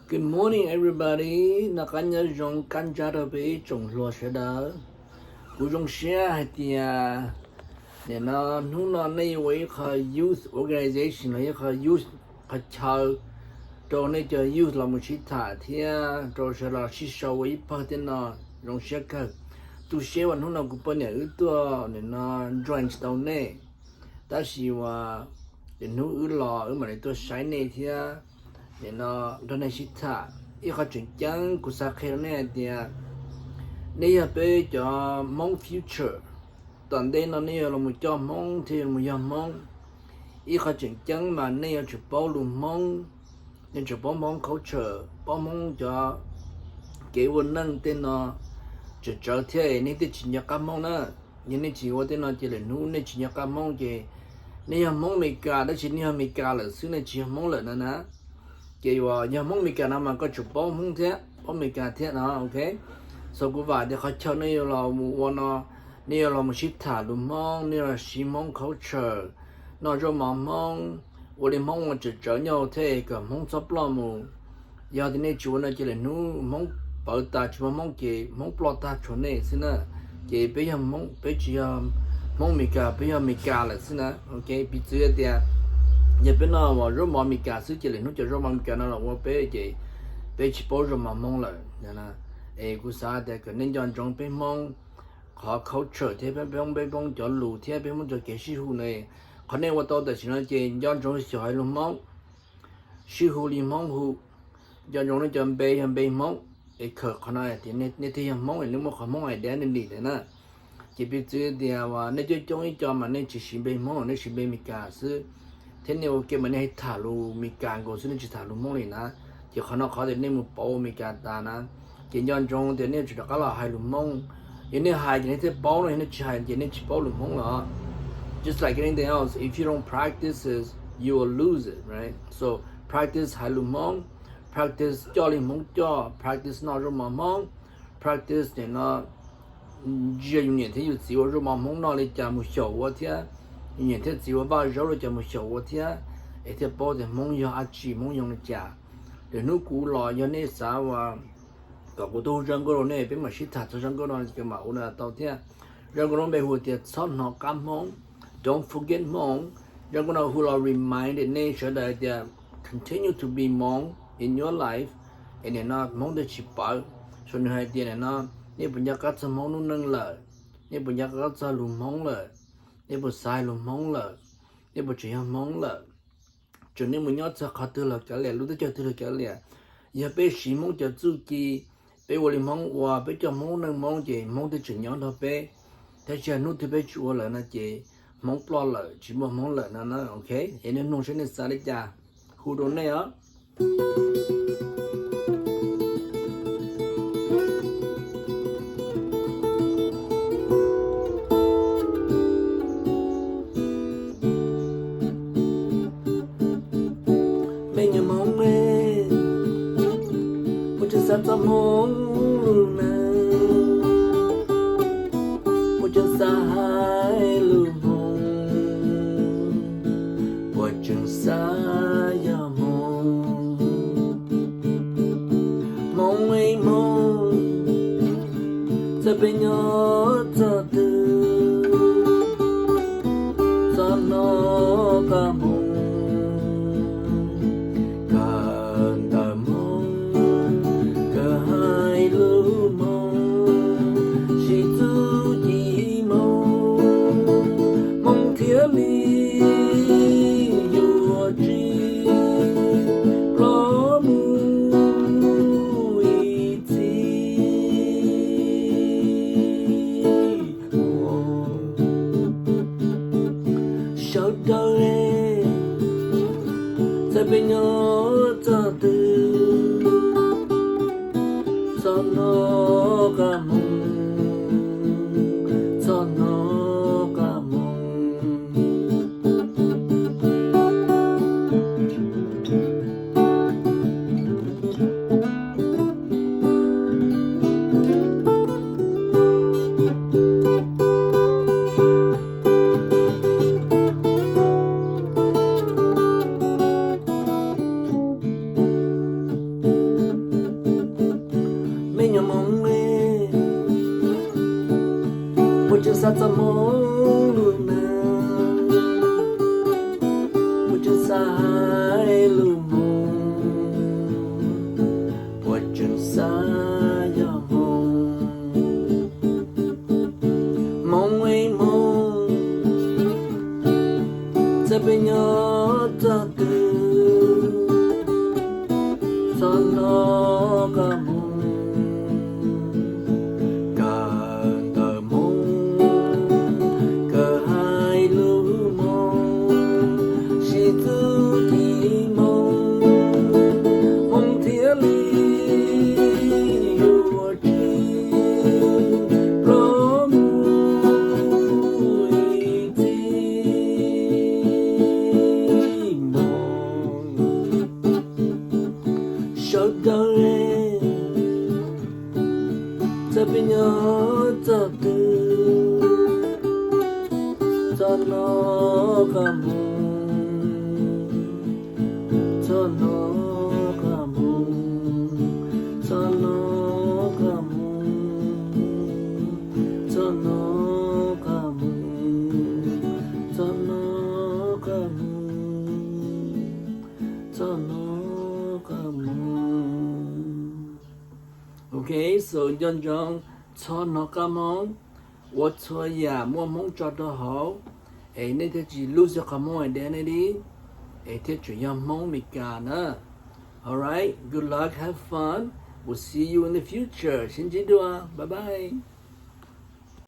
Good morning, everybody. Noj qab nyob zoo kab ntsab rau peb ib tsoom hluas sawv daws. Kuv zoo siab hais tias nim no hnub no nej yuav ua ib qho youth organization los ib qho youth qhov chaw rau nej cov youth los mus sib tham thiab rau sawv los sib sau ua ib pawg tej no zoo siab kawg. Tu siab uas hnub no kuv poj niam wb tuaj nim no join tsis tau nej, tab sis uas hnub wb los wb mam li tuaj saib nej thiab nim no nrog nej sib tham. Ib qho tseem ceeb kuv xav qhia rau nej hais tias nej yog peb cov Hmoob future, tom ntej no nej yuav los mus coj Hmoob thiab yuav los mus yog Hmoob. Ib qho tseem ceeb mas nej yuav tsum paub lus Hmoob, nej tsum paub Hmoob culture, paub Hmoob cov kev ua neej tej no tsawv tsawv thiab nej thiaj tsis nco qab Hmoob na. Yog nej tsis ua tej no ces lwm hnub nej tsis nco qab Hmoob ces nej yog Hmoob Amelikas tab sis nej yog Amelikas lawm xwb, nej tsis yog Hmoob lawm no na. Ces uas yog Hmoob Amelikas no mas koj tsum paub Hmoob thiab paub Amelikas thiab no, ok. So kuv vam tias qhov chaw nej yuav los mus ua no, nej yuav los mus sib tham lus Hmoob, nej yuav los siv Hmoob culture, noj zaub mov Hmoob, ua li Hmoob ua tsawv tsawv nyob thiab kom Hmoob txhob ploj mus. Yog tias nej tsis ua no ces lwm hnub Hmoob pawv tas tsis muaj Hmoob ces Hmoob ploj tag tshuav nej xwb na. Ces peb yog Hmoob, peb tsis yog Hmoob Amelikas, peb yog Amelikas lawm xwb na, ok. Piv txwv tias yog peb noj zaub mov Amelikas xwb ces lwm hnub cov zaub mov Amelikas no los ua peb ces peb tsis paub zaub mov Hmoob lawm. Es kuv xav tias kom nej nco ntsoov peb Hmoob qhov culture thiab peb Hmoob, peb Hmoob cov lus thiab peb Hmoob cov kev sib hu na. Qhov nej ua tau tam sim no ces nco ntsoov xyaum hais lus Hmoob, sib hu li Hmoob hu, nco ntsoov nej cov npe yog npe Hmoob, es khaws qhov no tias nej thiaj yog Hmoob, nej muaj qhov Hmoob identity lawm na. Ces piv txwv tias nej coob coob ib co mas nej tsis siv npe Hmoob, nej siv npe Amelikas xwb, thiab nej ua ke mas nej hais tham lus Amelikas nkaus xwb, nej tsis tham lus Hmoob li na. Ces qhov no qhov tias nej mus pauv Amelikas tas na, ces nco ntsoov tias nej tsum rov qab los hais lus Hmoob. Yog nej hais ces nej thiaj paub no, yog nej tsis hais ces nej tsis paub lus Hmoob los. Just like anything else, if you don't practice it, you will lose it, right? So practice hais lus Hmoob, practice coj li Hmoob coj, practice noj zaub mov Hmoob, practice nim no ntsia yus niam thiab yus txiv ua zaub mov Hmoob noj li cas mus xyaum ua thiab, yus niam thiab txiv ua vaj zaub li cas mus xyaum ua thiab, es thiaj paub tias Hmoob yog dab tsi, Hmoob yog li cas. Lwm hnub kuv los yog nej xav ua kom kuv tuaj hu zaj nkauj rau nej, peb mam sib tham txog zaj nkauj no ces mam ua tau thiab. Zaj nkauj no npe hu tias txhob hnov qab Hmoob, don't forget Hmoob. Zaj nkauj no hu los remind nej sawv daws tias continue to be Hmoob in your life, es nim no Hmoob twb tsis pawv. So nws hais tias nim no nej puas nco qab txog Hmoob lub neej lawm? Nej puas nco qab txog lus Hmoob lawm? Nej puas xav hais lus Hmoob lawm? Nej puas tseem yog Hmoob lawm? Txawm nej mus nyob txog qhov twg los kav liam, lub teb chaws twg los kav liam, yog peb siv Hmoob cov txuj ci, peb ua li Hmoob ua, peb coj Hmoob lub neej Hmoob ces Hmoob twb tseem nyob nrog peb. Tab sis hnub twg peb tsis ua lawm no ces Hmoob ploj lawm, tsis muaj Hmoob lawm no na, ok. Es nej mloog saib nej xav li cas, hu rau nej os. Me nyuam Hmoob me, puas tseem xav txog Hmoob lub neej? Puas tseem xav hais lus Hmoob? Puas tseem xav yog Hmoob? Hmoob me Hmoob, txawm peb nyob txoj twg, txhob hnov qab Hmoob, kawm ntawv Hmoob, kawm hais lus Hmoob, siv txuj ci Hmoob, Hmoob thiaj li yuav tsis ploj mus ib txhis. Sawv daws, txawm peb nyob txoj twg, txhob hnov qab Hmoob, txhob hnov qab Hmoob. Dawb dawb, txawm peb nyob txoj twg, txhob hnov qab moo, txhob hnov qab moo, txhob hnov qab moo, txhob hnov qab moo, txhob hnov qab moo, txhob hnov qab moo. Ok, so nco ntsoov, txhob hnov qab moo, ua txhua yam muaj Hmoob tso rau hauv, es nej thiaj tsis lose your Hmong identity, es thiaj tseem yog Hmoob Meskas na. Alright, good luck, have fun. We'll see you in the future. Sib ntsib dua. Bye bye.